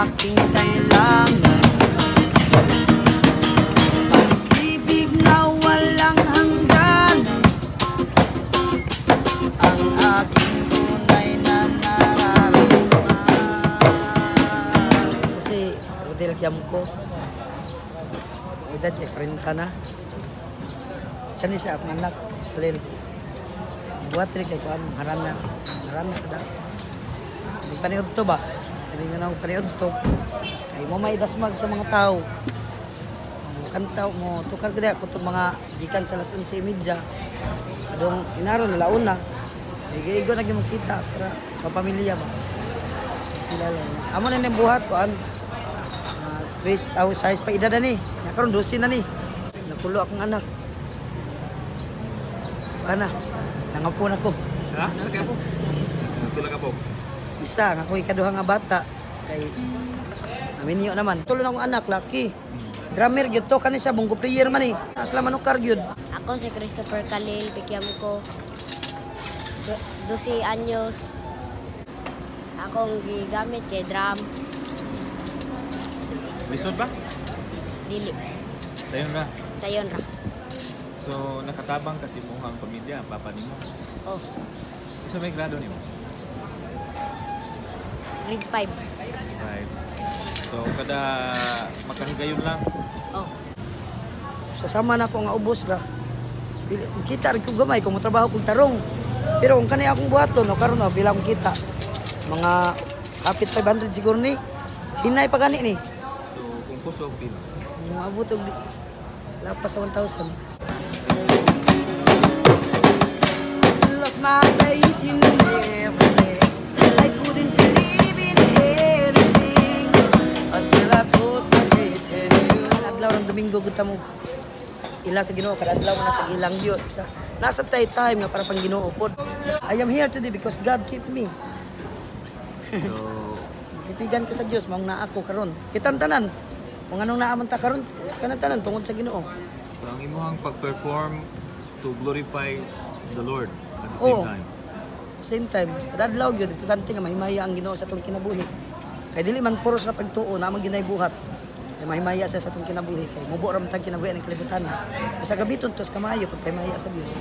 Aking kailangan. Pag-ibig na walang hanggan ang aking tunay na nararamdaman. Kasi Rodel Kiamco, edad kay 40 na. Kani siya akong anak, si Khalil. Buhat rin kay kuan, harana. Harana ka daw. Hindi paniud to ba? Sabi nga na ako paniud to. Kay mo may dasmag sa mga tao. Mo kanta mo tukar ko diha kutob mga gikan sa alas 11:30. Adong inaro na launa. Igo na gyud mo kita para kapamilya ba. Kilala niya. Amo na ning buhat kuan. 3 aw size pa edad ni. Na karon 12 na ni. Nakulo akong anak. Ana, nangapon ako. Ha? Ano kaya po? Pila ka po? Isa, nga ako ikaduha nga bata. Kay, aminyo naman. Tulo na akong anak, laki. Drummer gyud to, kani siya, bongo player man eh. Asla manukar gyud. Ako si Christopher Khalil, Pikyamko. 12 anyos. Akong gigamit kay drum. Lisod ba? Dili. Sayon ra. Sayon ra. So, nakatabang kasi mo ang pamilya, ang papa nimo. Oh, Unsa may grado nimo? Grade 5. Five. So, kada makahigayon lang. Oh, Sa sama na ko nga ubos ra. Dili, kita rin ko gamay kung motrabaho kong tarong. Pero kung kani akong buhaton, no, karon no, pila akong kita. Mga kapit 500 siguro ni. Hinay pa gani ni. So, kung kusog, pila. Moabot og lapas sa 1,000. Lost my faith in everything. I couldn't believe in anything until I put my faith in you. Adlaw ng Domingo gud ta mo. Ila sa Ginoo kada adlaw nga tag ilang Dios. Bisa nasa tay time nga para pang Ginoo pod. I am here today because God keep me. So, Gipigan ko sa Dios maong naa ako karon. Kitang tanan. Kung anong naa man ta karon, kanang tanan tungod sa Ginoo. So ang imuhang pag-perform to glorify the Lord at the same Oo. Time. Same time, kada adlaw gyud importante nga mahimaya ang Ginoo sa atong kinabuhi. Kay dili man puros ra pagtuo na amang ginay buhat. Kay mahimaya siya sa atong kinabuhi kay mubo ra man tag kinabuhi ang kalibutan. Basta gabiton tos kamayo pagpahimaya sa Dios.